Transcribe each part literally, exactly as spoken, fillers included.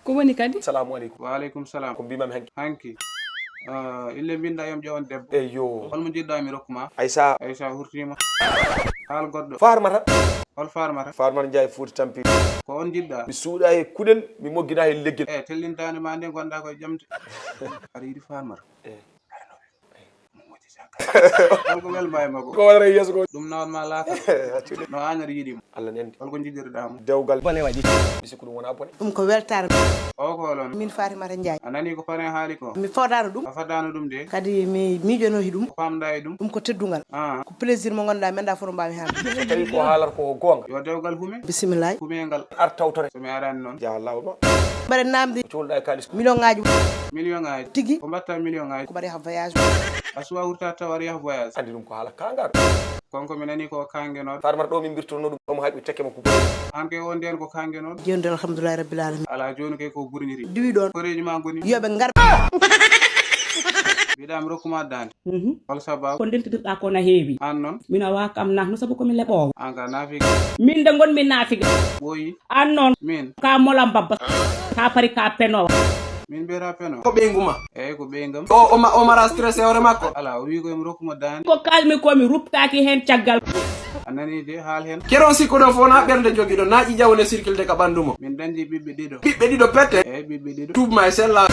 Ko woni kadi? Salamu aleykum. Wa aleykum salam. Ko mbimami hanki? Hanki. Ah, ille mbinda yom ƴewan debbo. Eyyo. Holmo jiɗɗa mi rokkuma? Aysa. Aysa hurtima. Haal goɗɗo. Farmata. Hol Farmata? Farmata Njaay Fuuta Tampi. Ko on jiɗɗa? Mi suuɗa e kuɗel, mi moggina e leggel. E tellintande ma nde gonɗa koye jamde. Aɗa yiɗi Farmata? Eh. Holko welma e makko? Ko waɗata e yeeso ko? Ɗum nawat ma laaka. Accude. No an aɗa yiɗi mo? Allah nandi. Holko jogorɗa mo? Dewgal. Bone waɗi. Mi sikku ɗum wona bone. Ɗum ko weltaare. O ko holon? Min Fatimata Njaay. A nani ko paren haali ko? Mi fodano ɗum. A fodano ɗum de? Kadi mi miijono e ɗum. Ko pamɗa e ɗum? Ɗum ko teddungal. Ah. Ko plaisir mo ngannduɗaa mi anndaa fof no mbaawi haalde. So tawi ko haalata ko goonga. Yo dewgal hume. Bisimilla. Hume ngal. Ar tawtore. So mi arani noon. Jaha laawol ma. Mbaɗa naamndi. Cohluɗa e kaalis. Million ŋaaji. Million ŋaaji. Tigi. Ko mbaɗta million ŋaaji? Ko mbaɗa yaha voyage. A suwa wurta taw aɗa yaha voyage. Andi ɗum ko haala kangar. Konko mi nani ko kangenoɗo. Farmata ɗo min mbirtorno ɗum, ɗum haɗi tekke makko ko. An kay on nden ko kangenoɗo. Jonde alhamdulillahi rabbil alamin. Ala joni kay ko burniri. Diwi ɗon. Koreji ma ngoni. Yo ɓe ngar. Mbiɗa mi rokkuma dande. Mhm. Hol sababu? Ko ndentirɗa ko na heewi. An noon? Min a wa kam na, no sabu ko mi leɓoowo. An ka nafiga. Min de ngonmi nafiga. Ɓooyi. An noon? Min. Ka molam babba. Ka pari ka penowa. Min mbiyata peno. Ko ɓeyngu ma? Eyyi, ko ɓeyngam. O, o ma-, o mara stress e hoore makko? Ala, o wi ko mi rokkuma dande. Ko kalmi ko mi ruptaki hen caggal. A nani de, haal hen. Keɗon sikkuɗon fof na ɓernde jogiɗon, na ƴiƴawle circulde ka ɓanndu mo. Min dañdi ɓiɓɓe ɗiɗo. Ɓiɓɓe ɗiɗo pette? Eyyi, ɓiɓɓe ɗiɗo. Tuub ma e sella.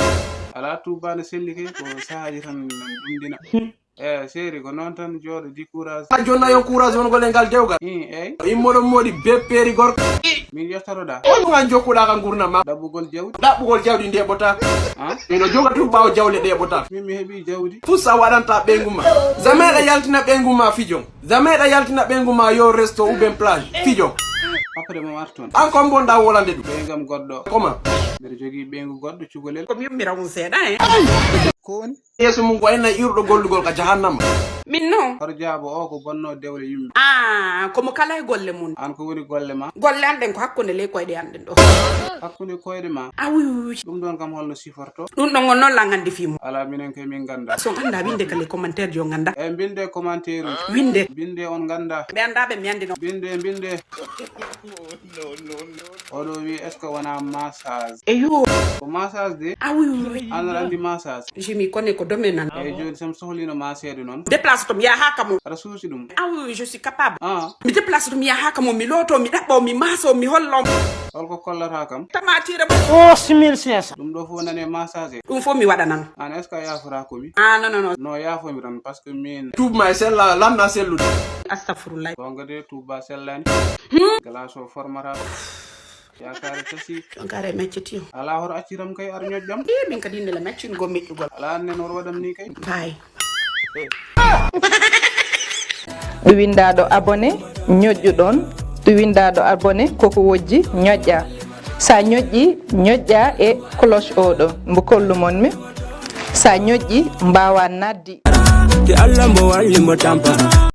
Ala, tuuba no selli kay, ko sahaaji tan ɗum dina. Hmm. Eh, chéri, ko noon tan jooɗo, di courage. A jonna yon courage won gole ngal dewgal. Ii, eyyi. Immoɗon moɗi beppeeri gorko. Min yettotoɗa. On ɗum an jokkuɗa ka ngurnam ma. Ɗaɓɓugol jawdi. Ɗaɓɓugol jawdi nde ɓota. Ah? Ino joga ɗum ɓaawo jawle ɗe ɓota. Min mi heɓi jawdi. Fus a waɗanta ɓeyngu ma. Jamais ɗa yaltina ɓeyngu ma fijon. Jamais ɗa yaltina ɓeyngu ma yo resto ou bien plage. Fijon. Après mo arton. An kon bonɗa wolande ɗum. Ɓeyngam goɗɗo. Comment? Mbeɗa jogii ɓeyngu goɗɗo cukalel. Ko mi yummira un seeɗa, eh? Ko woni? Yeeso mum ko enna iwruɗo gollugol ka jahannama. Min noon. Hoto jaabo o ko bonno dewle yimɓe. Ah, ko mo kala e golle mum. An ko woni golle ma? Golle an ɗen ko hakkunde ley koyɗe an ɗen ɗo. Hakkunde koyɗe ma? Ah, oui, oui, oui. Ɗum ɗon kam holno siforto? Ɗum ɗon on noon la nganndi fii mum. Ala minen kay min ngannda. So ngannda winde ka les commentaires jo ngannda. E mbinde commentaire uji. Winde. Mbinde on ngannda. Ɓe annda ɓe mi anndi noon. Mbinde, mbinde. Oɗo wi est-ce que wona massage? Eyo. Ko massage de? Ah oui, oui, oui. An aɗa anndi massage? Je m'y connais ko domaine an. Eyyi, joni sam sohlino ma seede noon. Déplace to mi yaha ka mo. Aɗa suusi ɗum? Ah oui, oui, je suis capable. Ah. Mi déplace to mi yaha ka mo, mi looto, mi ɗaɓɓo, mi maaso, mi hollo. Holko kollata kam? Tamatire mo. Oh, six mille cinq cents. Ɗum ɗo fof nane massage. Ɗum fof mi waɗanan. An est-ce que a yaafora ko mi? Ah, non, non, non. No yaafomi tan, parce que min. Tuub ma e sella, lanna sellude. Astagfirullah. Gonga de, tuuba sellani. Hmm? Glace o formata. Yaakaare tasi. Yaakaare mecciti. Ala hoto acciram kay ar ñoƴƴam. Ii, min kadi nde la meccin go meƴƴugol. Ala annen hoto waɗam ni kay. Kay. Ɗo winndaaɗo abonné, ñoƴƴu ɗon. Ɗo winndaaɗo abonné, koko wojji, ñoƴƴa. Sa ñoƴƴi, ñoƴƴa e cloche oɗo. Mbo kollu mon mi. Sa ñoƴƴi, mbawa naddi. Te Allah mbo walli mbo tampa.